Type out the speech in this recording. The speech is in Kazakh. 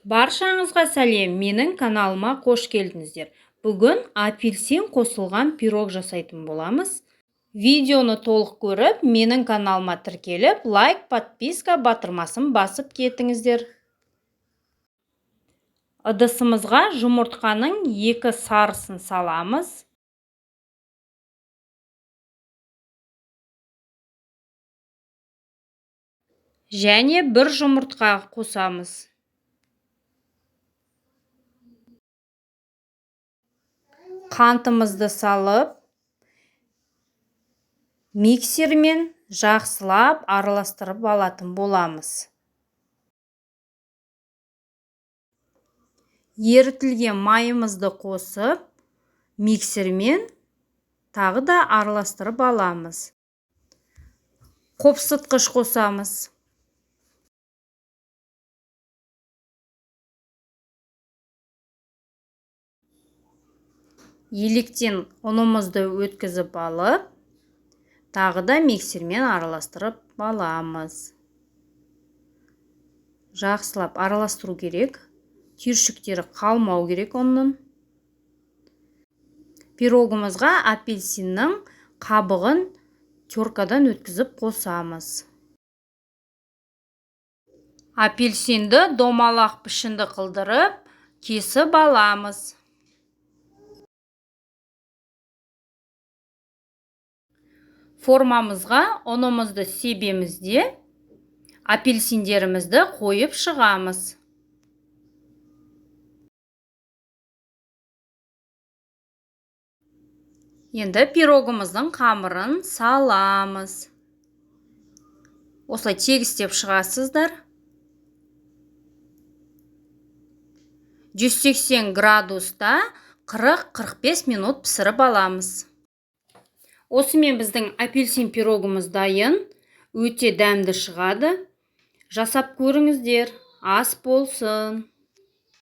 Баршаңызға сәлем, менің каналыма қош келдіңіздер. Бүгін апельсин қосылған пирог жасайтын боламыз. Видеоны толық көріп, менің каналыма тіркеліп, лайк, подписка батырмасын басып кетіңіздер. Ыдысымызға жұмыртқаның 2 сарысын саламыз. Және 1 жұмыртқа қосамыз. Қантымызды салып, миксермен жақсылап араластырып алатын боламыз. Ерітілген майымызды қосып, миксермен тағы да араластырып аламыз. Қопсытқыш қосамыз. Електен ұнымызды өткізіп алып, тағы да миксермен араластырып аламыз. Жақсылап араластыру керек. Түйіршіктері қалмау керек ұнның. Пирогымызға апельсиннің қабығын теркадан өткізіп қосамыз. Апельсинді домалақ пішінді қылдырып, кесіп аламыз. Формамызға ұнымызды себеміз де, апельсиндерімізді қойып шығамыз. Енді пирогымыздың қамырын саламыз. Осылай тегістеп шығасыздар. 180 градуста 40-45 минут пісіріп аламыз. Осымен біздің апельсин пирогымыз дайын, өте дәмді шығады. Жасап көріңіздер, ас болсын.